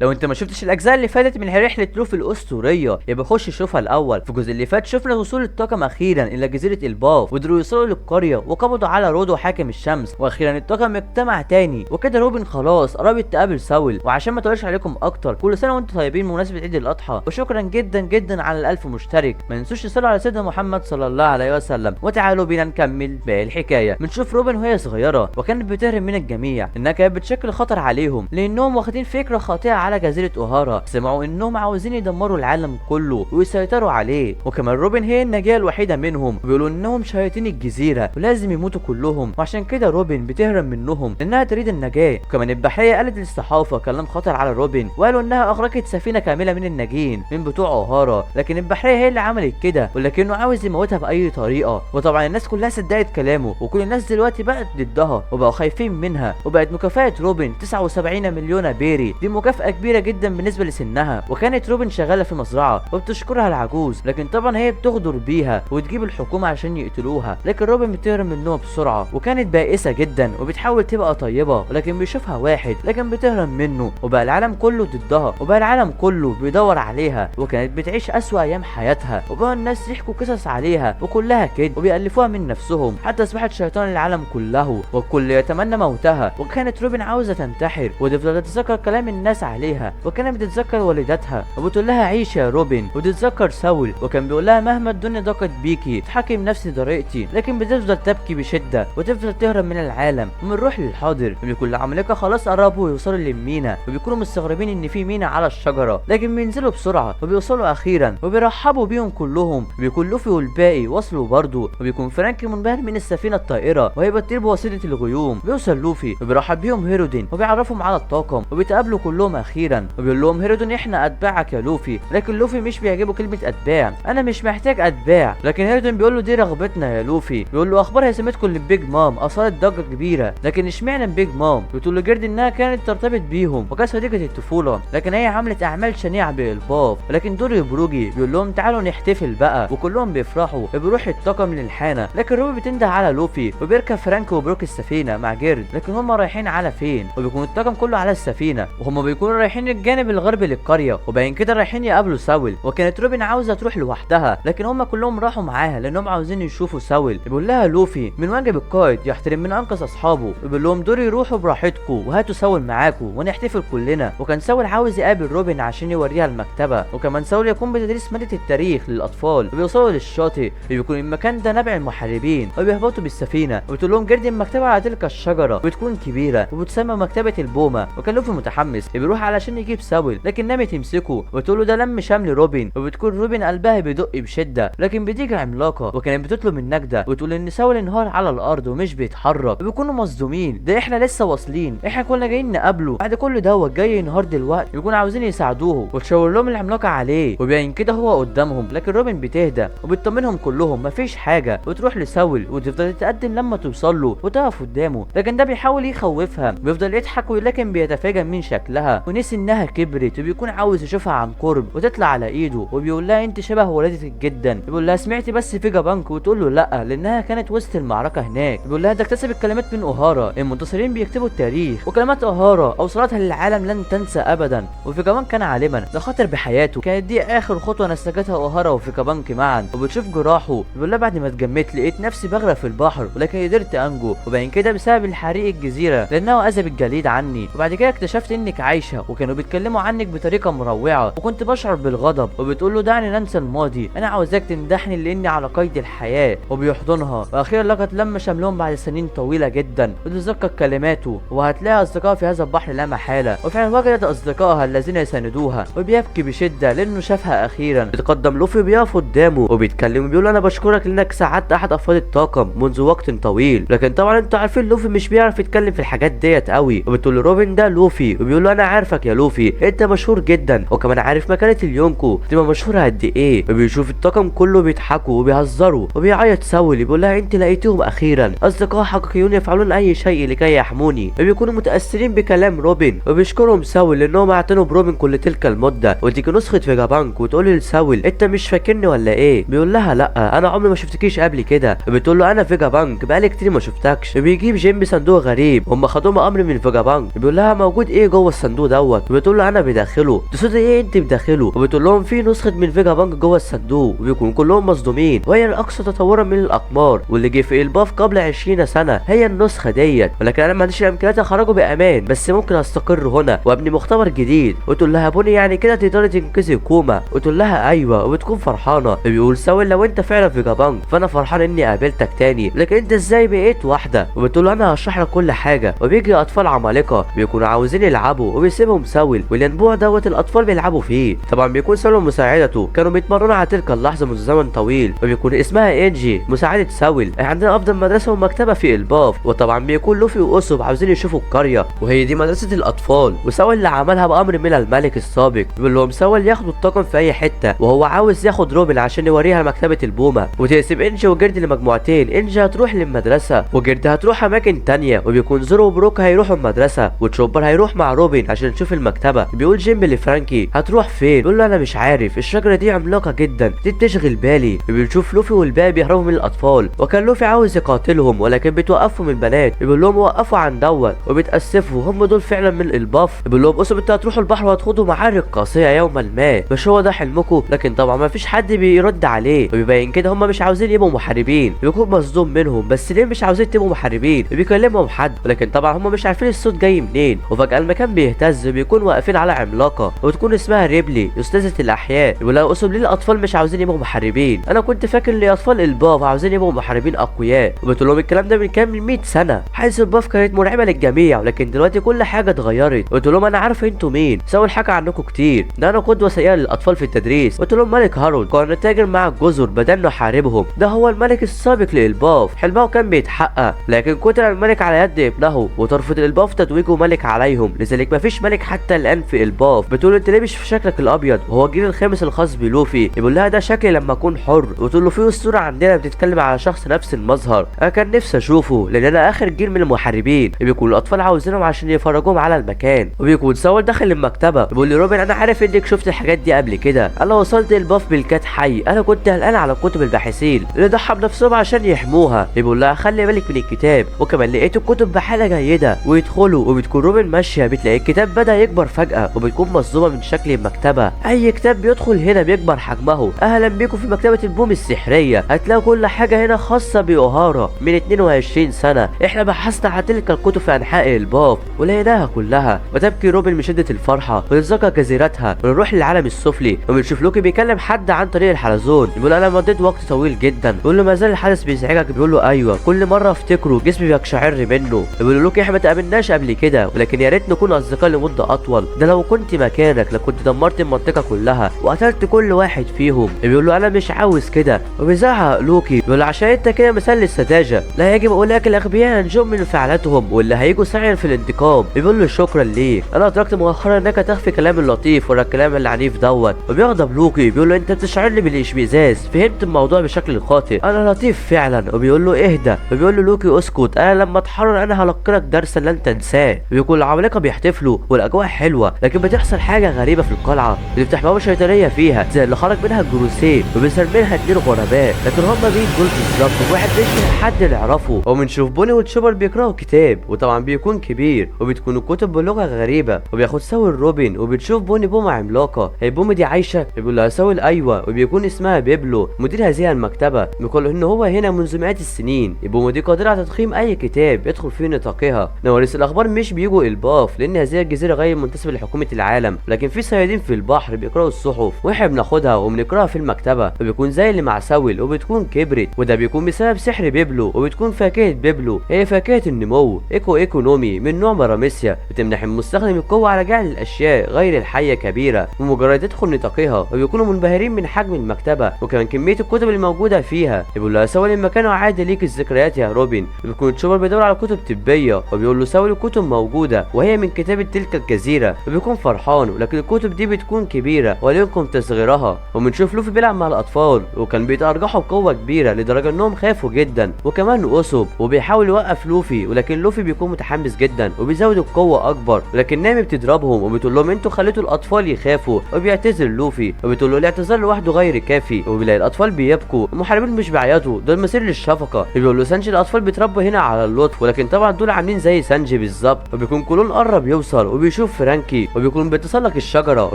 لو انت ما شفتش الاجزاء اللي فاتت من رحله لوفي الاسطورية يبقى خش شوفها الاول. في الجزء اللي فات شفنا وصول الطاقم اخيرا الى جزيرة الباف، وقدروا يوصلوا للقريه وقبضوا على رودو حاكم الشمس، واخيرا الطاقم اجتمع تاني، وكده روبن خلاص قربت تقابل ساول. وعشان ما اطولش عليكم اكتر، كل سنة وانتم طيبين بمناسبة عيد الاضحى، وشكرا جدا جدا على الالف مشترك. ما تنسوش تصلوا على سيدنا محمد صلى الله عليه وسلم، وتعالوا بينا نكمل باقي الحكاية. بنشوف روبن وهي صغيرة وكانت بتهرب من الجميع انها كانت بتشكل خطر عليهم، لانهم واخدين فكرة خاطئه على جزيرة اوهارا. سمعوا انهم عاوزين يدمروا العالم كله ويسيطروا عليه، وكمان روبن هي النجاة الوحيدة منهم. بيقولوا انهم شياطين الجزيرة ولازم يموتوا كلهم، وعشان كده روبن بتهرب منهم لانها تريد النجاة. وكمان البحرية قالت للصحافة كلام خطر على روبن، وقالوا انها اغرقت سفينة كاملة من الناجين من بتوع اوهارا، لكن البحرية هي اللي عملت كده، ولكنه عاوز يموتها باي طريقه. وطبعا الناس كلها صدقت كلامه، وكل الناس دلوقتي بقت ضدها وبقوا خايفين منها. وبقت مكافاة روبن 79 مليون بيري، دي مكافأة كبيرة جدا بالنسبة لسنها. وكانت روبن شغالة في مزرعة وبتشكرها العجوز، لكن طبعا هي بتغدر بيها وتجيب الحكومة عشان يقتلوها، لكن روبن بتهرب منهم بسرعة. وكانت بائسة جدا وبتحاول تبقى طيبة، ولكن بيشوفها واحد لكن بتهرب منه، وبقى العالم كله ضدها، وبقى العالم كله بيدور عليها. وكانت بتعيش أسوأ أيام حياتها، وبقى الناس يحكوا قصص عليها وكلها كده وبيألفوها من نفسهم، حتى أصبحت شيطان العالم كله والكل يتمنى موتها. وكانت روبن عاوزة تنتحر وتفضل تتذكر كلام الناس عليها، وكانت بتتذكر والدتها وبتقول لها عيش يا روبن، وبتتذكر ساول وكان بيقول لها مهما الدنيا ضاقت بيكي اضحكي بنفس طريقتي، لكن بتفضل تبكي بشدة وتفضل تهرب من العالم. وبنروح للحاضر، وبيكون العمالقة خلاص قربوا يوصلوا للمينا، وبيكونوا مستغربين ان في مينا على الشجرة، لكن بينزلوا بسرعة وبيوصلوا اخيرا وبيرحبوا بيهم كلهم. بيكون لوفي والباقي وصلوا برضه، وبيكون فرانك منبهر من السفينة الطائرة وهي بتطير بواسطة الغيوم. بيوصل لوفي وبيرحب بيهم هيرودين وبيعرفهم على الطاقم، وبيتقابلوا كلهم اخيرا، وبيقول لهم هيرودين احنا اتباعك يا لوفي، لكن لوفي مش بيعجبه كلمة اتباع، انا مش محتاج اتباع. لكن هيرودين بيقول له دي رغبتنا يا لوفي. بيقول له اخبار هزيمتكم للبيج مام اثارت ضجة كبيرة، لكن اشمعنى بيج مام؟ بتقول له جيرد انها كانت ترتبط بيهم وكانت صديقة الطفولة، لكن هي عملت اعمال شنيعة بالباف. لكن دوري بروجي بيقول لهم تعالوا نحتفل بقى، وكلهم بيفرحوا وبيروح الطاقم للحانة. لكن روبي بتنده على لوفي وبيركب فرانك وبروك السفينة مع جيرد، لكن هم رايحين على فين؟ وبيكون الطاقم كله على السفينة، وهم بيكونوا رايحين الجانب الغربي للقرية، وبعدين كده رايحين يقابلوا ساول. وكانت روبن عاوزة تروح لوحدها، لكن هم كلهم راحوا معاها لانهم عاوزين يشوفوا ساول. بيقول لها لوفي من واجب القائد يحترم من انقذ اصحابه، وبيقول لهم دول يروحوا براحتكم وهاتوا ساول معاكم ونحتفل كلنا. وكان ساول عاوز يقابل روبن عشان يوريها المكتبة، وكمان ساول يكون بتدريس مادة التاريخ للاطفال. وبيوصلوا للشاطئ، بيكون المكان ده نبع المحاربين، وبيهبطوا بالسفينة، وبتقول لهم جرد المكتبة على تلك الشجرة وبتكون كبيرة وبتسمى مكتبة البومة. وكان لوفي متحمس بيروح علشان يجيب ساول، لكن نامي تمسكه وتقول له ده لم شمل روبن، وبتكون روبن قلبها بيدق بشدة، لكن بتيجي عملاقة وكانت بتطلب النجدة وتقول ان ساول انهار على الارض ومش بيتحرك. وبيكونوا مصدومين، ده احنا لسه واصلين، احنا كنا جايين نقابله، بعد كل دوت جاي ينهار دلوقتي. بيكونوا عاوزين يساعدوه وتشاور لهم العملاقة عليه، وبين كده هو قدامهم. لكن روبن بتهدى وبتطمنهم كلهم مفيش حاجة، وتروح لساول وتفضل تتقدم لما توصل له وتقف قدامه، لكن ده بيحاول يخوفها، بيفضل يضحك ولكن بيتفاجئ من شكلها ونسي انها كبرت، وبيكون عاوز يشوفها عن قرب وتطلع على ايده، وبيقول لها انت شبه والدتك جدا. بيقول لها سمعتي بس فيجا بانك؟ وتقول له لا، لانها كانت وسط المعركة هناك. بيقول لها ده اكتسب الكلمات من اوهارا، المنتصرين بيكتبوا التاريخ، وكلمات اوهارا اوصلتها للعالم لن تنسى ابدا. وفيجا بانك كان عالما ده خاطر بحياته، كانت دي اخر خطوة نسجتها اوهارا وفيجا بانك معا. وبتشوف جراحه، بيقول لها بعد ما اتجمدت لقيت نفسي بغرق في البحر ولكن قدرت انجو، وبعدين كده بسبب الحريق الجزيرة لانه اذى بالجليد عني، وبعد كده اكتشفت انك عايشه وكانوا بيتكلموا عنك بطريقة مروعة وكنت بشعر بالغضب. وبتقول له دعني ننسى الماضي، انا عاوزاك تمدحني لاني على قيد الحياة. وبيحضنها، واخيرا لقت لم شملهم بعد سنين طويلة جدا، وتتذكر كلماته وهتلاقي اصدقاء في هذا البحر لا محالة. وفعلا وجدت اصدقائها الذين يساندوها، وبيبكي بشده لانه شافها اخيرا. بيتقدم لوفي بيقف قدامه وبيتكلم وبيقول انا بشكرك لانك ساعدت احد افراد الطاقم منذ وقت طويل، لكن طبعا انتوا عارفين لوفي مش بيعرف يتكلم في الحاجات ديت قوي. وبتقول له روبن ده لوفي، وبيقول له انا عارفك يا لوفي، انت مشهور جدا وكمان عارف مكانة اليونكو تبقى مشهورة قد ايه. وبيشوف الطاقم كله بيضحكوا وبيهزروا وبيعيط ساول، بيقول لها انت لقيتهم اخيرا، اصدقاء حقيقيون يفعلون اي شيء لكي يحموني. وبيكونوا متاثرين بكلام روبن وبيشكرهم ساول لانهم اعتنوا بروبن كل تلك المدة. وتيجي نسخه فيجا بانك وتقول لساول انت مش فاكرني ولا ايه؟ بيقول لها لا انا عمري ما شفتكيش قبل كده. بتقول له انا فيجا بانك بقالي كتير ما شفتكش. بيجيب جيم صندوق غريب هم خدوه امر من فيجا بانك، بيقول لها موجود ايه جوه الصندوق دوت. دوت؟ وبتقول له انا بداخله. تقصدي ايه انت بداخله؟ وبتقول لهم في نسخه من فيجابانك جوه الصندوق. وبيكون كلهم مصدومين، وهي الاقصى تطورا من الاقمار واللي جه في الباف قبل 20 سنة هي النسخة ديت، ولكن انا ما عنديش الامكانيات اخرجه بامان، بس ممكن استقر هنا وابني مختبر جديد. وتقول لها بوني يعني كده تقدري تنقذي كوما؟ وتقول لها ايوه، وبتكون فرحانة. بيقول ساول لو انت فعلا فيجابانك فانا فرحان اني قابلتك تاني، لكن انت ازاي بقيت واحدة؟ وبتقول له انا هشرح لك كل حاجة. وبيجي اطفال عمالقة بيكونوا عاوزين يلعبوا وبيسيبهم ساول، والينبوع دوت الاطفال بيلعبوا فيه. طبعا بيكون ساول ومساعدته كانوا بيتمرنوا على تلك اللحظة منذ زمن طويل، وبيكون اسمها انجي مساعدة ساول. عندنا افضل مدرسه ومكتبه في الباف. وطبعا بيكون لوفي واوسوب عاوزين يشوفوا القرية، وهي دي مدرسه الاطفال، وساول اللي عملها بامر من الملك السابق. بيقول لهم ساول ياخدوا الطاقم في اي حتة، وهو عاوز ياخد روبن عشان يوريها مكتبه البومه. وتقسم انجي وجيرد لمجموعتين، انجي هتروح للمدرسة وجيرد هتروح اماكن تانية، وبيكون زورو وبروك هيروحوا المدرسة، وتشوبر هيروح مع روبن عشان يشوف المكتبة. بيقول جيمبي لفرانكي هتروح فين؟ بيقول له انا مش عارف، الشجرة دي عملاقة جدا، دي بتشغل بالي. بنشوف لوفي والباقي بيهربوا من الاطفال، وكان لوفي عاوز يقاتلهم ولكن بتوقفهم البنات. بيقول لهم وقفوا عن دوت، وبيتاسفوا هم دول فعلا من الباف. بيقول لهم بصوا انتوا هتروحوا البحر وهتخوضوا معارك قاسية يوما ما، مش هو ده حلمكم؟ لكن طبعا ما فيش حد بيرد عليه، وبيبين كده هم مش عاوزين يبقوا محاربين. بيكون مصدوم منهم، بس ليه مش عاوزين تبقوا محاربين؟ بيكلمهم حد، ولكن طبعا هم مش عارفين الصوت جاي منين. وفجاة المكان بيهتز، بيكون واقفين على عملاقة وتكون اسمها ريبلي استاذه الاحياء. بيقول لها أوسوب ليه الاطفال مش عاوزين يبقوا محاربين؟ انا كنت فاكر ان اطفال الباف عاوزين يبقوا محاربين اقوياء. وبتقول لهم الكلام ده من كام من 100 سنة، حيث الباف كانت مرعبة للجميع، ولكن دلوقتي كل حاجة اتغيرت. قلت لهم انا عارف انتوا مين، سووا حاجة عنكم كتير، ده انا قدوة سيئه للاطفال في التدريس. قلت لهم ملك هارولد كان تاجر مع الجزر بدلنا نحاربهم، ده هو الملك السابق للباف، حلمه كان بيتحقق، لكن قتل الملك على يد ابنه، وترفض الباف تتويجه ملك عليهم، لذلك مفيش ملك حتى الان في الباف. بتقول انت ليه مش في شكلك الابيض وهو الجيل الخامس الخاص بلوفي؟ يقول لها ده شكلي لما اكون حر. وتقول له في اسطورة عندنا بتتكلم على شخص نفس المظهر، انا كان نفسي اشوفه لان انا اخر جيل من المحاربين. بيكون الاطفال عاوزينهم عشان يفرجوهم على المكان. وبيكون ساول داخل المكتبة بيقول لروبن انا عارف انك شفت الحاجات دي قبل كده، انا وصلت الباف بالكاد حي، انا كنت قلقان على كتب الباحثين اللي ضحى بنفسهم عشان يحموها. بيقول لها خلي بالك من الكتاب، وكمان لقيت الكتب بحاله جيدة. ويدخلوا وبتكون روبن ماشية بتلاقي الكتاب بدا يكبر فجاة، وبتكون مصدومة من شكل المكتبة. اي كتاب بيدخل هنا بيكبر حجمه. اهلا بيكم في مكتبه البوم السحريه، هتلاقوا كل حاجة هنا خاصة باوهارا من 22 سنة، احنا بحثنا على تلك الكتب في انحاء الباف ولقيناها كلها. وتبكي روبن من شده الفرحة وتتذكر جزيرتها. ونروح للعالم السفلي وبنشوف لوكي بيكلم حد عن طريق الحلزون، بيقول انا مضيت وقت طويل جدا. بيقول له ما زال الحدث بيزعجك؟ بيقول له ايوه، كل مرة افتكره جسمي بيقشعر منه. بيقول له لوكي احنا ما تقابلناش قبل كده، ولكن يا ريت نكون اصدقاء لمدة اطول، ده لو كنت مكانك لكنت دمرت المنطقة كلها وقتلت كل واحد فيهم. بيقول له انا مش عاوز كده. وبيزعق لوكي بيقول له عشان انت كده مثال للسذاجه، لا يجب اولئك الاغبياء ينجون من فعلتهم واللي هيجوا سعيا في الانتقام. بيقول له شكرا ليك، انا ادركت مؤخرا انك تخفي كلام اللطيف ورا الكلام العنيف دوت. وبيغضب لوكي بيقول له انت بتشعرني بالاشمئزاز، فهمت الموضوع بشكل خاطئ، انا لطيف فعلا. وبيقول له اهدى. وبيقول له لوكي اسكت، انا لما اتحرر انا هلقنك درسا لن تنساه. بيكون العمالقة بيحتفلوا والاجواء حلوة، لكن بتحصل حاجة غريبة في القلعة، بتفتح بوابه شيطانية فيها زي اللي خرج منها الجروسيه، وبيظهر منها اتنين غرباء، لكن هم مين دول بالظبط؟ واحد بيشبه حد نعرفه. وبنشوف بوني وتشوبر بيقراوا كتاب، وطبعا بيكون كبير وبتكون الكتب بلغه غريبة. وبياخد ساول روبن، وبتشوف بوني بومه عملاقة، هي بومه دي عايشه؟ بيقول لها ساول ايوه، وبيكون اسمها بيبلو مدير هذه المكتبة، بيقول ان هو هنا منذ مئات السنين. البومه دي قادرة على تضخيم اي كتاب يدخل في نطاقها. نواريس الاخبار مش بيجوا الباف لان هذه الجزيرة غير منتسبه لحكومة العالم، لكن في صيادين في البحر بيقراوا الصحف واحنا بناخدها وبنقراها في المكتبة. وبيكون زي اللي مع ساول وبتكون كبرت، وده بيكون بسبب سحر بيبلو. وبتكون فاكهة بيبلو هي فاكهة النمو ايكو ايكونومي من نوع باراميسيا، بتمنح المستخدم القوة على جعل الاشياء غير الحية كبيرة بمجرد تدخل نطاقها. وبيكونوا منبهرين من حجم المكتبة وكمان كمية الكتب الموجودة فيها. بيقول لها ساول المكان عاد ليك الذكريات يا روبن. بيكون تشوبر بيدور على كتب طبية، وبيقول له ساول الكتب موجودة وهي من كتابه تلك الجزيرة، وبيكون فرحان، ولكن الكتب دي بتكون كبيرة وليكم تصغيرها. وبنشوف لوفي بيلعب مع الاطفال، وكان بيتارجحوا بقوة كبيرة لدرجة انهم خافوا جدا، وكمان اوسوب، وبيحاول يوقف لوفي، ولكن لوفي بيكون متحمس جدا وبيزود القوة اكبر، ولكن نامي بتضربهم وبتقول لهم انتوا خليتوا الاطفال يخافوا. وبيعتذر لوفي وبتقول له الاعتذار لوحده غير كافي. وبيلاقي الاطفال بيبكوا، المحاربين مش بيعيطوا، دول مثير للشفقه. بيقول له سانجي الاطفال بيتربوا هنا على اللطف، ولكن طبعا دول عاملين زي سانجي بالظبط. وبيكون كولون قرب يوصل وبيشوف وبنشوف فرانكي وبيكون بيتسلق الشجرة.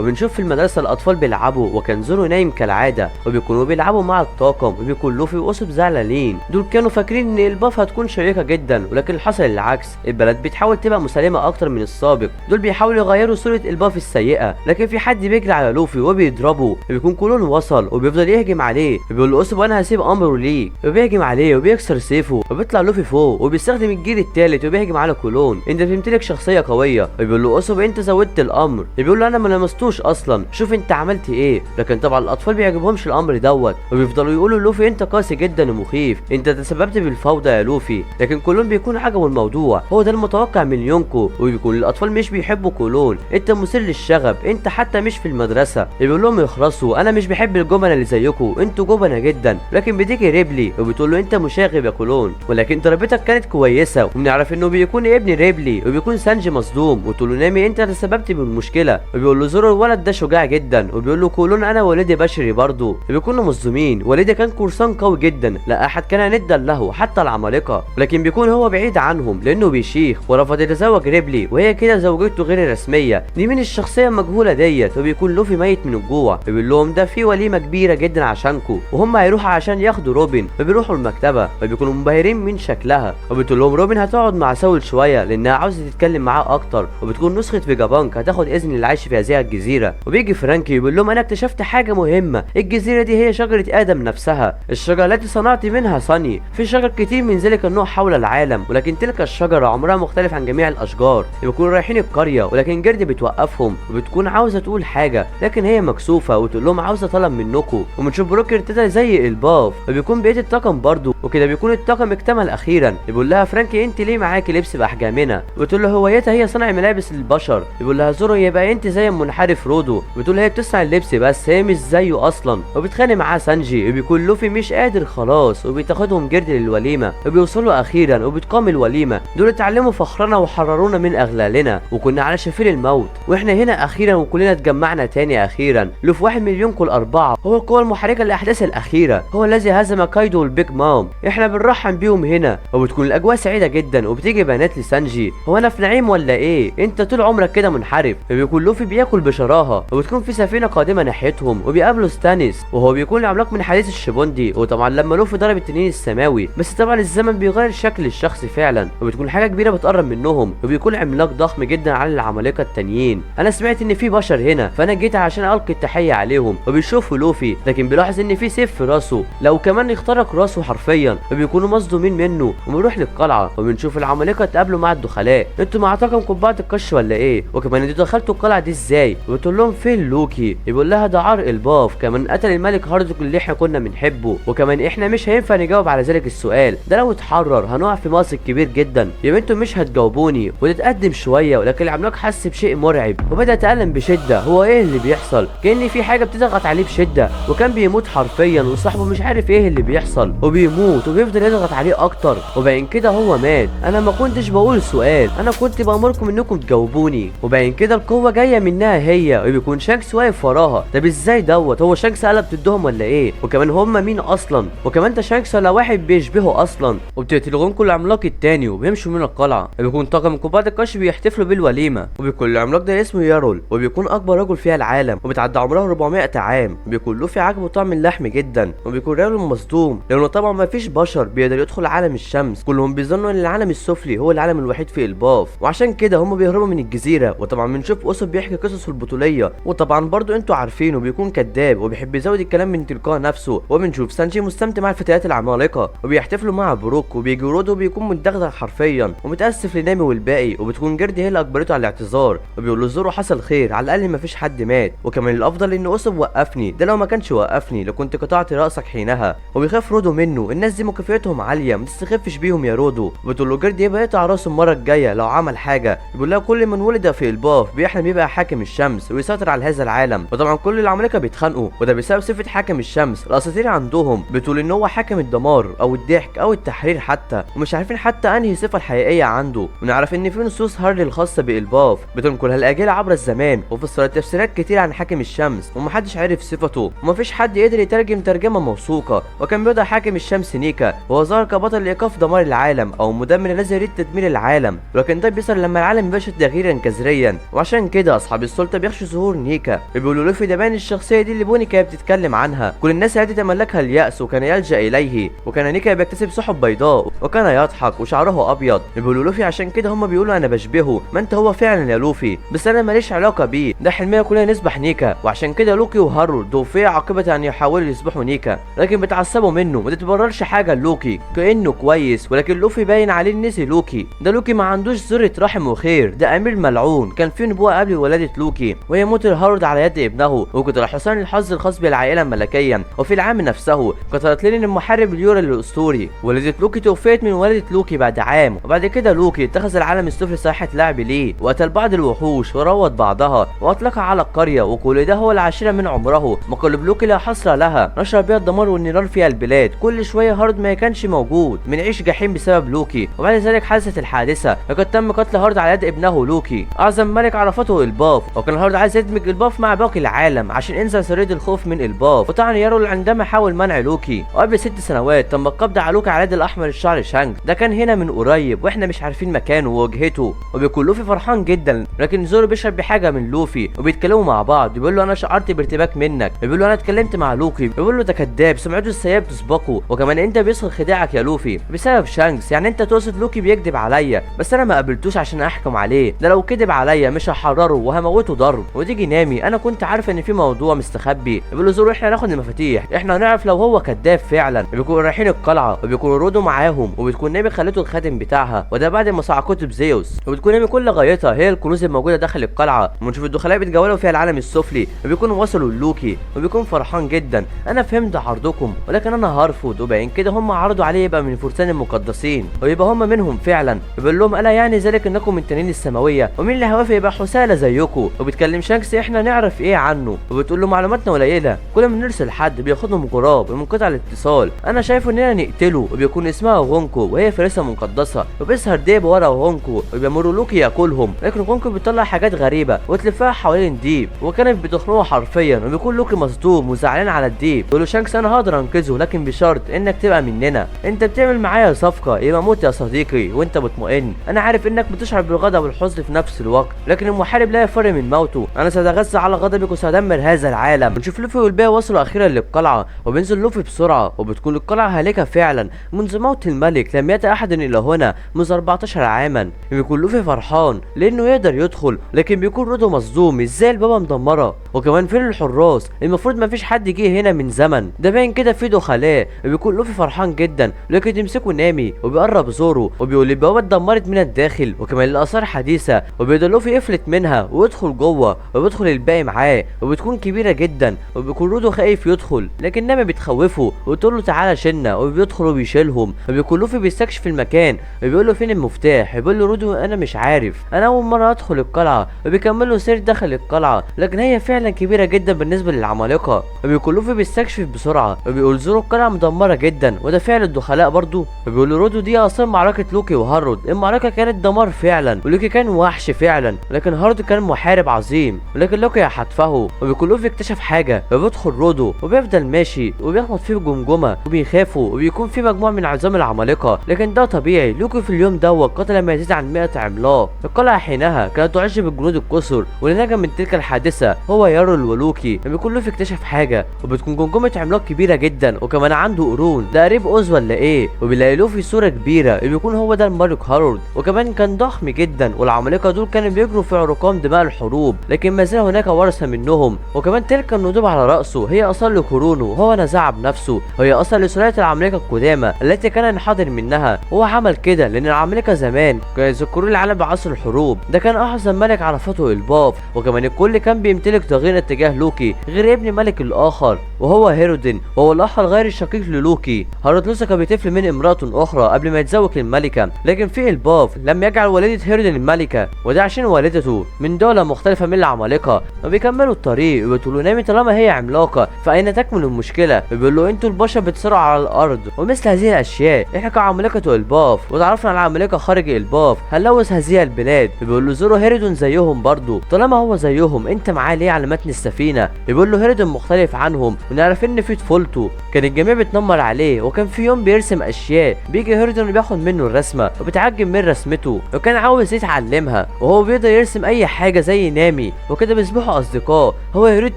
وبنشوف في المدرسة الاطفال بيلعبوا وكان زورو نايم كالعادة، وبيكونوا بيلعبوا مع الطاقم، وبيكون لوفي واوسوب زعلانين. دول كانوا فاكرين ان الباف هتكون شيقة جدا، ولكن حصل العكس. البلد بتحاول تبقى مسالمه اكتر من السابق، دول بيحاولوا يغيروا صوره الباف السيئة، لكن في حد بيجري على لوفي وبيضربه. بيكون كولون وصل وبيفضل يهجم عليه، بيقول له اوسوب انا هسيب امره ليك، وبيهجم عليه وبيكسر سيفه. وبيطلع لوفي فوق وبيستخدم الجيل الثالث وبيهجم على كولون، انت بتمتلك شخصية قوية. وبيقول له اوسوب انت زودت الامر، بيقول له انا ما لمستوش اصلا، شوف انت عملت ايه. لكن طبعا الاطفال بيعجبهمش الامر دوت، وبيفضلوا يقولوا لوفي انت قاسي جدا ومخيف، انت تسببت بالفوضى يا لوفي. لكن كولون بيكون عجبه الموضوع، هو ده المتوقع من يونكو. وبيكون الاطفال مش بيحبوا كولون، انت مثير للشغب، انت حتى مش في المدرسة. بيقول لهم يخلصوا، انا مش بحب الجبنة اللي زيكم، انتوا جبنه جدا. لكن بتيجي ريبلي وبتقول له انت مشاغب يا كولون، ولكن تربيتك كانت كويسة. وبنعرف انه بيكون ابن ريبلي، وبيكون سانجي مصدوم وتقول له نامي انت تسببت بالمشكلة. وبيقول له زورو الولد ده شجاع جدا، وبيقول له كولون انا والدي بشري برضه. بيكونوا مصدومين، والدي كان قرصان قوي جدا، لا احد كان ندا له حتى العمالقة، لكن بيكون هو بعيد عنهم لانه بيشيخ ورفض يتزوج ريبلي، وهي كده زوجته غير الرسمية. دي مين الشخصية المجهولة ديت؟ وبيكون لوفي ميت من الجوع، بيقول لهم ده في وليمة كبيرة جدا عشانكم، وهم هيروحوا عشان ياخدوا روبن. فبيروحوا المكتبة وبيكونوا منبهرين من شكلها، وبتقول لهم روبن هتقعد مع ساول شوية لانها عاوزه تتكلم معاه اكتر، وبتكون نسخه فيجابانك هتاخد اذن للعيش في هذه الجزيرة. وبيجي فرانكي بيقول لهم انا اكتشفت حاجة مهمة، الجزيرة دي هي شجرة ادم نفسها، الشجرة التي صنعت منها صني. في شجر كتير من ذلك النوع حول العالم، ولكن تلك الشجرة عمرها مختلف عن جميع الاشجار. بيكونوا رايحين القرية، ولكن جرد بتوقفهم وبتكون عاوزه تقول حاجة، لكن هي مكسوفه وتقول لهم عاوزه طلب منكم. وبنشوف بروك ارتدى زي الباف، وبيكون بقية الطاقم برضه، وكده بيكون الطاقم اكتمل اخيرا. بيقول لها فرانكي انت ليه معاكي لبس باحجامنا؟ بتقول له هوايتها هي صنع ملابس للبشر. بيقول لها زورو يبقى انت زي المنحرف رودو. بتقول هي بتصنع اللبس بس هي مش زيه اصلا. وبتخانق معاه سانجي، وبيكون لوفي مش قادر خلاص، وبتاخدهم جرد للوليمه، وبيوصلوا اخيرا وبتقام الوليمة. دول اتعلموا فخرنا وحررونا من اغلالنا، وكنا على شفير الموت، واحنا هنا اخيرا وكلنا اتجمعنا تاني اخيرا. لوفي واحد من اليونكو الاربعة هو القوة المحركه للاحداث الاخيرة، هو الذي هزم كايدو والبيج مام، احنا بنرحب بيهم هنا. وبتكون الاجواء سعيدة جدا، وبتيجي بنات لسانجي، هو انا في نعيم ولا ايه؟ انت طول عمرك كده منحرف. وبيكون لوفي بياكل بشراهه، وبتكون في سفينة قادمة ناحيتهم، وبيقابلوا ستانيس وهو بيكون عملاق من حديث الشيبوندي. وطبعا لما لوفي ضرب التنين السماوي، بس طبعا الزمن بيغير شكل الشخص فعلا، وبتكون حاجة كبيرة بتقرب منهم، وبيكون عملاق ضخم جدا على العمالقة التانيين. انا سمعت ان في بشر هنا، فانا جيت عشان القي التحية عليهم. وبيشوفوا لوفي، لكن بيلاحظ ان في سيف في راسه، لو كمان اخترق راسه حرفيا، وبيكونوا مصدومين منه. وبنروح للقلعه وبنشوف العمالقة اتقابلوا مع الدخلاء، انتوا مع طاقم قبعه القش ولا ايه؟ وكمان انتوا دخلتوا القلعة دي ازاي؟ وبتقول لهم فين لوكي؟ يقول لها ده عار الباف، كمان قتل الملك هاردوك اللي احنا كنا بنحبه، وكمان احنا مش هينفع نجاوب على ذلك السؤال ده، لو اتحرر هنقع في مأزق كبير جدا، يبقى انتوا مش هتجاوبوني. وتتقدم شوية، ولكن العملاق حس بشيء مرعب وبدا يتألم بشده. هو ايه اللي بيحصل؟ كأن في حاجة بتضغط عليه بشده، وكان بيموت حرفيا، وصاحبه مش عارف ايه اللي بيحصل، وبيموت وبيفضل يضغط عليه اكتر، وبعدين كده هو مات. انا ما كنتش بقول سؤال، انا كنت بامركم انكم تجاوبوني. وبعدين كده القوة جاية منها هي، وبيكون شانكس واقف وراها. طب ازاي دوت؟ هو شانكس قلب ضدهم ولا ايه؟ وكمان هم مين اصلا؟ وكمان ده شانكس ولا واحد بيشبهه اصلا؟ وبتقتل كل العملاق التاني وبيمشوا من القلعة. وبيكون طاقم قبعه القش بيحتفلوا بالوليمه، وبيكون العملاق ده اسمه يارول، وبيكون اكبر رجل فيها العالم، وبتعدي عمره 400 عام. بيكون لوفي عاجبه طعم اللحم جدا، وبيكون ريالو مصدوم لانه طبعا ما فيش بشر بيقدر يدخل عالم الشمس، كلهم بيظنوا ان العالم السفلي هو العالم الوحيد في الباف، وعشان كده هم بيهربوا من الجزيرة. وطبعا بنشوف اوسوب بيحكي قصصه البطوليه، وطبعا برضو انتوا عارفينه بيكون كذاب وبيحب يزود الكلام من تلقاء نفسه. وبنشوف سانجي مستمتع مع الفتيات العمالقة وبيحتفلوا مع بروك، وبيجي رودو بيكون متدغدغ حرفيا ومتاسف لنامي والباقي، وبتكون جردي هي اللي اجبرته على الاعتذار، وبيقول له زورو حصل خير، على الاقل مفيش حد مات، وكمان الافضل ان اوسوب وقفني، ده لو ما كانش وقفني لكنت قطعت راسك حينها. وبيخاف رودو منه، الناس دي مكافئتهم عالية ما تستخفش بيهم يا رودو. بتقول له جردي يبقى يقطع راسه المرة الجاية لو عمل حاجة. بيقول لها كل من ولد في الباف بيحلم يبقى حاكم الشمس ويسيطر على هذا العالم. وطبعا كل العمالقة بيتخانقوا، وده بسبب صفة حاكم الشمس. الاساطير عندهم بتقول ان هو حاكم الدمار او الضحك او التحرير حتى، ومش عارفين حتى انهي صفة الحقيقية عنده. ونعرف ان في نصوص هارلي الخاصة بالباف بتنقلها الاجيال عبر الزمان، وفسرت تفسيرات كتير عن حاكم الشمس، ومحدش عرف صفته، ومفيش حد قدر يترجم ترجمه موثوقة. وكان بيدعى حاكم الشمس نيكا، وهو ظهر كبطل لايقاف دمار العالم او مدمر الذي يريد تدمير العالم، ولكن ده بيصل لما العالم يباشر تغييرا تغييرا جذريا، وعشان كده اصحاب السلطة بيخشوا ظهور نيكا. بيقولوا لوفي ده باين الشخصية دي اللي بوني كانت بتتكلم عنها، كل الناس التي تملكها اليأس وكان يلجأ اليه، وكان نيكا بيكتسب سحب بيضاء وكان يضحك وشعره ابيض. بيقولوا لوفي عشان كده هم بيقولوا انا بشبهه، ما انت هو فعلا يا لوفي، بس انا ماليش علاقة بيه، ده حلمنا كلنا نسبح نيكا. وعشان كده لوكي وهارولد توفي عاقبة ان يحاولوا يسبحوا نيكا، لكن بيتعصبوا منه وما تتبررش حاجة لوكي كانه كويس، ولكن لوفي باين عليه نسي لوكي، ده لوكي ما عندوش ذره رحم وخير، ده امير ملعون، كان في نبوءة قبل ولاده لوكي وهي موت هارولد على يد ابنه، وقتل حصان الحظ الخاص بالعائلة الملكية. وفي العام نفسه قتلت لين المحارب اليورا الاسطوري. ولدت لوكي توفيت من ولدة لوكي بعد عام، وبعد كده لوكي اتخذ العالم السفلي ساحة لعب ليه، وقتل بعض الوحوش وروض بعضها واطلقها على القرية، وكل ده هو العاشرة من عمره. مقالب لوكي لا حصر لها، نشر بها الدمار والنيران في البلاد، كل شوية هارولد ما كانش موجود، بنعيش جحيم بسبب لوكي. وبعد ذلك حدثت الحادثة، لقد تم قتل هارولد على يد ابنه لوكي، اعظم ملك عرفته الباف، وكان هارولد عايز يدمج الباف مع باقي العالم عشان ينزل سرية الخوف من الباف، وطعن يارول عندما حاول منع لوكي. وقبل 6 سنوات تم القبض على لوكي على يد الاحمر الشعر شانك، ده كان هنا من قريب واحنا مش عارفين مكانه ووجهته. وبيكون لوفي فرحان جدا، لكن زورو بيشرب بحاجة من لوفي وبيتكلموا مع بعض، بيقول له انا شعرت بارتباك منك، بيقول له انا اتكلمت مع لوكي، بيقول له ده كذاب سمعته السيئة بتسبقه، وكمان انت بيسخر خداعك يا لوفي بسبب شانكس، يعني انت تقصد لوكي بيكذب عليا، بس انا ما قابلتوش عشان احكم عليه، ده لو كذب عليا مش هحرره وهموته ضرب. وتيجي نامي انا كنت عارف ان في موضوع مستخبي، بيقول له زورو احنا هناخد المفاتيح، احنا هنعرف لو هو كذاب فعلا. بيكونوا رايحين القلعة وبيكونوا رودو معاهم، وبتكون نامي خلته الخادم بتاعها، وده بعد ما صعقته بزيوس. وبتكون نامي كل غايتها هي الكنوز الموجودة داخل القلعة. ونشوف الدخلاء بيتجولوا فيها العالم السفلي، وبيكونوا وصلوا للوكي وبيكون فرحان جدا، انا فهمت عرضكم ولكن انا هرفض. وبعدين كده هم عرضوا عليه يبقى من فرسان المقدسين ويبقى هم منهم فعلا. بيقول لهم الا يعني ذلك انكم من تنين السماوية، ومين اللي هيوافق يبقى حساله زيكم؟ وبتكلم شانكس احنا نعرف ايه عنه، وبتقول له معلوماتنا قليله، كل ما نرسل حد بياخدهم غراب ومنقطع الاتصال، انا شايفه اننا نقتله. وبيكون اسمها غونكو وهي فريسة مقدسة، وبيسهر ديب ورا غونكو وبيمروا لوكي ياكلهم، لكن غونكو بيطلع حاجات غريبة وتلفها حوالين ديب، وكانت بتخنقه حرفيا. وبيكون لوكي مصدوم وزعلان على الديب، بيقول له شانكس انا هقدر انقذه لكن بشرط انك تبقى مننا، انت بتعمل معايا صفقة يبقى موت يا صديقي وانت مطمئن، انا عارف انك بتشعر بالغضب والحزن في نفس الوقت، لكن المحارب لا يفر من موته، انا ساتغذى على غضبك وسادمر هذا العالم. بنشوف لوفي والباقي وصلوا اخيرا للقلعه، وبينزل لوفي بسرعة، وبتكون القلعة هالكه فعلا منذ موت الملك، لم يأتي احد الى هنا منذ 14 عاما. بيكون لوفي فرحان لانه يقدر يدخل، لكن بيكون رودو مصدوم ازاي البابا مدمرة، وكمان فين الحراس؟ المفروض مفيش حد جه هنا من زمن، ده باين كده في دخلاء. بيكون لوفي فرحان جدا، لكن يمسكوا نامي وبيقرب زورو وبيقول البوابة اتدمرت من الداخل وكمان الاثار حديثه، وبيقدر لوفي يفلت منها ويدخل جوه، وبيدخل الباقي معاه، وبتكون كبيرة جدا. وبيكون رودو خايف يدخل، لكن نامي بتخوفه وتقول له تعالى شلنا، وبيدخل وبيشيلهم. وبيكون لوفي بيستكشف المكان وبيقول له فين المفتاح، بيقول له رودو انا مش عارف، انا اول مرة ادخل القلعة. وبيكملوا سير داخل القلعة، لكن هي فعلا كبيرة جدا بالنسبة للعمالقه. وبيكون لوفي بيستكشف بسرعة وبيقول زورو القلعة مدمرة جدا وده فعل الدخلاء برضو. وبيقول له رودو دي اصلا معركة لوكي وهارولد، المعركة كانت دمار فعلا، ولوكي كان وحش فعلا، لكن هارولد كان محارب عظيم، ولكن لوكي حتفه. وبيكون لوفي اكتشف حاجة، وبيدخل رودو وبيفضل ماشي وبيخبط فيه بجمجمه وبيخافوا، وبيكون في مجموعة من عظام العمالقة، لكن ده طبيعي. لوكي في اليوم دوت قتل ما يزيد عن 100 عملاق. القلعة حينها كانت تعج بالجنود الكثر، واللي نجا من تلك الحادثة هو يارول ولوكي. بيكون لوفي اكتشف حاجة، وبتكون جمجمه عملاق كبيرة جدا، وكمان عنده قرون، ده قريب اوز ولا ايه؟ وبيلاقي لوفي صوره كبيرة بيكون هو ده الملك هارولد، وكمان كان ضخم جدا، والعمالقه دول كانوا بيجروا في عرقام دماء الحروب، لكن ما زال هناك ورثه منهم. وكمان تلك الندوب على راسه هي اثار لقرونه وهو نزعها بنفسه، وهي اثر لسلاله العمالقة القدامى التي كان ينحدر منها. هو عمل كده لان العمالقة زمان كانوا يذكرون العالم بعصر الحروب، ده كان اعظم ملك عرفته الباف، وكمان الكل كان بيمتلك ضغينه تجاه لوكي غير ابن ملك الاخر وهو هيرودين، وهو الاخر غير الشقيق للوكي. هارولد لصق بطفل من امراة اخرى قبل ما يتزوج الملكة، لكن في الباف لم يجعل والده هيرودين الملكة، وده عشان والدته من دولة مختلفة من العمالقة. وبيكملوا الطريق وبتقولوا نامي طالما هي عملاقة فاين تكمن المشكلة؟ بيقول له انتوا البشر بتصارعوا على الارض ومثل هذه الاشياء، احنا كعمالقه الباف وتعرفنا على العمالقة خارج الباف هنلوث هذه البلاد. بيقول له زورو هيرودون زيهم برضو، طالما هو زيهم انت معاه ليه على متن السفينة؟ بيقول له هيرودون مختلف عنهم، ونعرف ان في طفولته كان الجميع بيتنمر عليه، وكان في يوم بيرسم اشياء بيجي هيرودون بياخد منه الرسمة وبيتعجب من رسمته وكان عاوز يتعلمها. بيرسمها، وهو بيقدر يرسم اي حاجة زي نامي، وكده بيصبحوا اصدقاء. هو يريد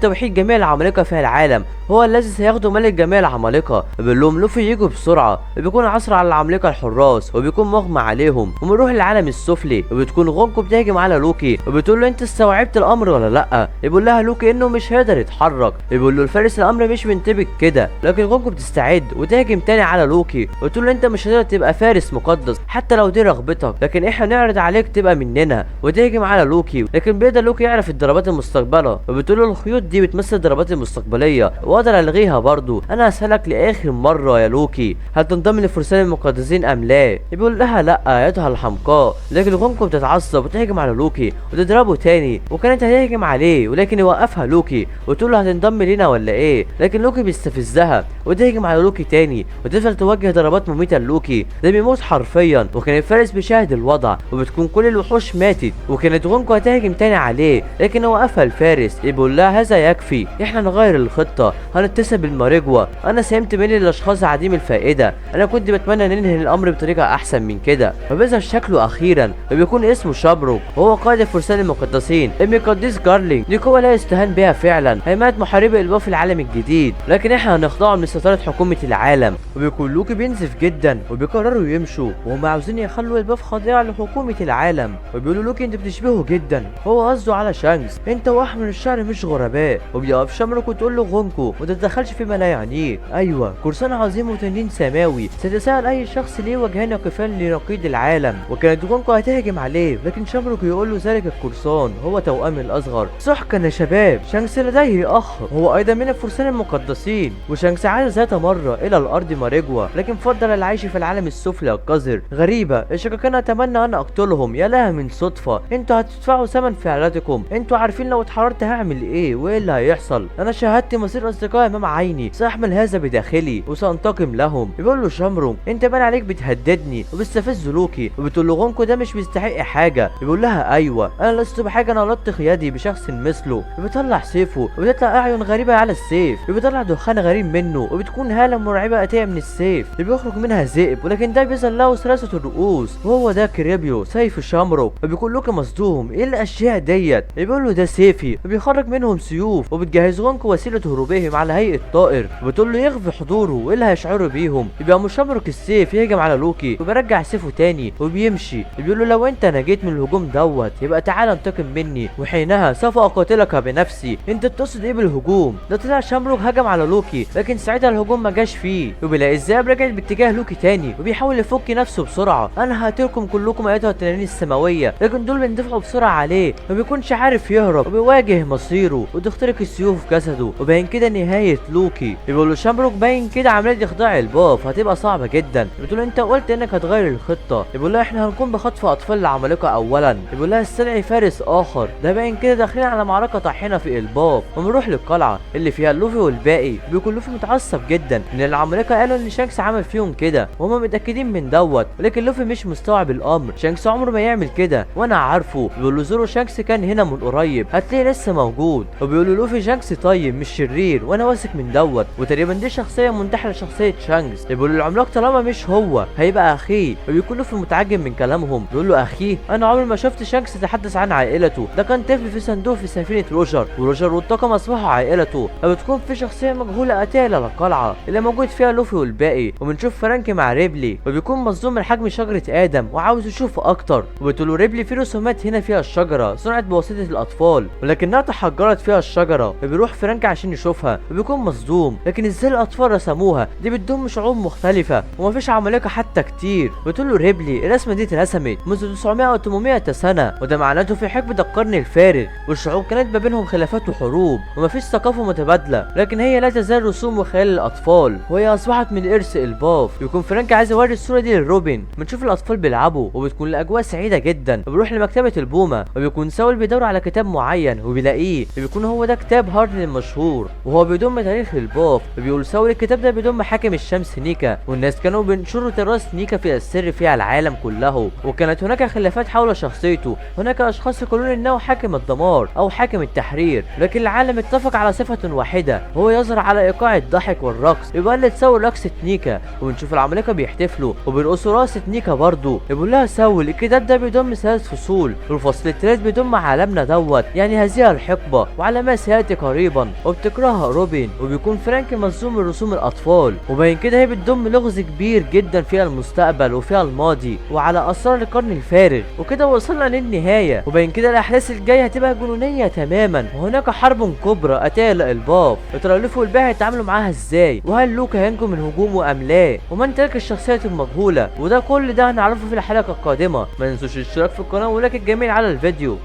توحيد جميع العمالقة في العالم، هو الذي سياخده ملك جميع العمالقة. بيقول لهم لوفي يجوا بسرعة، بيكون عصر على العمالقة الحراس وبيكون مغمى عليهم، وبنروح للعالم السفلي. وبتكون غونكو بتهاجم على لوكي وبتقول له انت استوعبت الامر ولا لا؟ بيقول لها لوكي انه مش هيقدر يتحرك. بيقول له الفارس الامر مش بينتبه كده، لكن غونكو بتستعد وتهاجم تاني على لوكي وتقول له انت مش هتقدر تبقى فارس مقدس حتى لو دي رغبتك، لكن احنا نعرض عليك تبقى مننا. وتهاجم على لوكي، لكن بيقدر لوكي يعرف الضربات المستقبلة، وبتقول له الخيوط دي بتمثل الضربات المستقبلية واقدر الغيها برضو. انا هسالك لاخر مرة يا لوكي، هل تنضم للفرسان المقدسين ام لا؟ بيقول لها لا ايتها الحمقاء. لكن غونكو بتتعصب وتهجم على لوكي وتضربه تاني، وكانت هتهجم عليه ولكن يوقفها لوكي وتقول له هتنضم لينا ولا ايه؟ لكن لوكي بيستفزها وتهجم على لوكي تاني وتفضل توجه ضربات مميته للوكي، ده بيموت حرفيا. وكان الفارس بيشاهد الوضع وبتكون كل الوحوش ماتت، وكانت غونكو هتهجم تاني عليه لكن وقفها الفارس. بيقول لها هذا يكفي، احنا نغير الخطة، هنتصل بالماريجوا، انا سئمت من الاشخاص عديم الفائدة، انا كنت بتمنى ننهي الامر بطريقة احسن من كده. فبيظهر شكله اخيرا وبيكون اسمه شابروك، وهو قائد الفرسان المقدسين ابن قديس جارلينج. دي قوة لا يستهان بها فعلا، هيمنة محاربي الباف في العالم الجديد، لكن احنا هنخضعهم لسيطره حكومة العالم. وبيكون لوكي بينزف جدا وبيقرروا يمشوا، وهم عاوزين يخلوا الباف خاضعة لحكومة العالم. وبيقولوا لوكي انت بتشبهه جدا، هو قصده على شانكس، انت واحمر الشعر مش غرباء. وبيقف شامروك وتقول له غونكو ما تتدخلش فيما لا يعنيك، ايوه قرصان عظيم وتنين سماوي، سيتساءل اي شخص ليه وجهان يقفان لنقيض العالم. وكانت غونكو هتهجم عليه لكن شامروك يقول له ذلك القرصان هو توأمي الاصغر. سحقا يا شباب، شانكس لديه اخ هو ايضا من الفرسان المقدسين. وشانكس عاد ذات مرة الى الارض ماريجوا، لكن فضل العيش في العالم السفلي القذر. غريبة الشقيقين، اتمنى ان اقتلهم، يا لها من صدفة، انتوا هتدفعوا ثمن فعلتكم، انتوا عارفين لو اتحررت هعمل ايه وايه اللي هيحصل. انا شاهدت مصير اصدقائي امام عيني، ساحمل هذا بداخلي وسانتقم لهم. بيقول له شامروك انت بان عليك بتهددني وبتستفز لوكي، وبتقول له غونكو ده مش بيستحق حاجة. بيقول لها ايوه انا لست بحاجة انا الطخ يدي بشخص مثله. وبيطلع سيفه وبتطلع اعين غريبة على السيف، وبيطلع دخان غريب منه، وبتكون هاله مرعبة اتيه من السيف بيخرج منها ذئب، ولكن ده بيظهر له ثلاثة الرؤوس، وهو ده كريبيو سيف شامروك. وبيكون لوكي مصدوم ايه الاشياء ديت؟ بيقول له ده سيفي، وبيخرج منهم سيوف، وبتجهز غونكو وسيلة هروبهم على هيئة طائر، وبتقول له يخفي حضوره وايه اللي هيشعروا بيهم. يبقى مشامروك السيف يهجم على لوكي وبيرجع سيفه تاني وبيمشي. بيقول له لو انت نجيت من الهجوم دوت يبقى تعالى انتقم مني، وحينها سوف اقاتلك بنفسي. انت بتقصد ايه بالهجوم ده؟ طلع شامروك هجم على لوكي لكن ساعتها الهجوم ما جاش فيه. وبيلاقي الذئاب رجعت باتجاه لوكي تاني وبيحاول يفك نفسه بسرعة، انا هقتلكم كلكم ايتها التنانين السماوية، لكن دول بيندفعوا بسرعة عليه ما بيكونش عارف يهرب وبيواجه مصيره وتخترق السيوف في جسده. وباين كده نهاية لوكي. بيقول له شامروك باين كده عملية اخضاع الباف هتبقى صعبة جدا. بتقول انت قلت انك هتغير الخطة. بيقول لها احنا هنقوم بخطف اطفال العمالقة اولا. بيقول لها استدعي فارس اخر، ده باين كده داخلين على معركة طاحنة في الباف. ونروح للقلعه اللي فيها لوفي والباقي. بيكون لوفي متعصب جدا ان العمالقة قالوا ان شانكس عمل فيهم كده وهم متاكدين من دوت، ولكن لوفي مش مستوعب الامر، شانكس عمره ما يعمل كده وانا عارفه. بيقول له زورو شانكس كان هنا من قريب هتلاقيه لسه موجود. وبيقول له لوفي شانكس طيب مش شرير وانا واثق من دوت، وتقريبا دي شخصية منتحله لشخصية شانكس. بيقول له العملاق طالما مش هو هيبقى اخيه. وبيكون لوفي متعجب من كلامهم، بيقول له اخيه؟ انا عمري ما شفت شانكس يتحدث عن عائلته، ده كان طفل في صندوق في سفينة روجر، وروجر والطاقم اصبحوا عائلته. فبتكون في شخصية مجهولة اتيه الى القلعة اللي موجود فيها لوفي والباقي. وبنشوف فرانك مع ريبلي وبيكون مصدوم من حجم شجرة ادم وعاوز يشوف اكتر. وبتقول له ريبلي في رسومات هنا فيها الشجرة صنعت بواسطة الاطفال ولكنها تحجرت فيها الشجرة. وبيروح فرانك عشان يشوفها وبيكون مصدوم، لكن ازاي الاطفال رسموها؟ دي بتضم شعوب مختلفة ومفيش عمالقة حتى كتير. بتقول له ريبلي الرسمة دي اترسمت منذ 900 او 800 سنة، وده معناته في حقبة القرن الفارغ، والشعوب كانت ما بينهم خلافات وحروب ومفيش ثقافة متبادلة، لكن هي لا تزال رسوم وخيال الاطفال وهي اصبحت من ارث الباف. بيكون فرانك عايز يوري الصورة دي للروبن. بنشوف الاطفال بيلعبوا وبتكون الاجواء سعيدة جدا. وبيروح لمكتبه البومه وبيكون ساول بيدور على كتاب معين وبيلاقيه، بيكون هو ده كتاب هاردن المشهور وهو بيضم تاريخ الباف. وبيقول ساول الكتاب ده بيضم حاكم الشمس نيكا، والناس كانوا بينشروا تراث نيكا في السر في العالم كله، وكانت هناك خلافات حول شخصيته، هناك اشخاص يقولون انه حاكم الدمار او حاكم التحرير، لكن العالم اتفق على صفة واحدة وهو يظهر على ايقاع الضحك والرقص. يبقى اللي تساوي رقصة نيكا. وبنشوف العمالقة بيحتفلوا وبيرقصوا رقصة نيكا برضه. بيقول لها ساول الكتاب ده بيضم 3 3 فصول، والفصل الثالث بيضم عالمنا دوت يعني هذه الحقبة وعلى ما سياتي قريبا، وبتكرهها روبين، وبيكون فرانك مصدوم من رسوم الاطفال. وبين كده هي بتضم لغز كبير جدا فيها المستقبل وفيها الماضي وعلى اسرار القرن الفارغ. وكده وصلنا للنهاية، وبين كده الاحداث الجاية هتبقى جنونيه تماما، وهناك حرب كبرى اتاها لالباف. يا ترى لوفي والباقي هيتعاملوا معاها ازاي؟ وهل لوكا هينجو من هجومه ام لا؟ ومن تلك الشخصيات المجهولة؟ وده كل ده هنعرفه في الحلقة القادمة. ما تنسوش الاشتراك في القناة و like الجميل على الفيديو.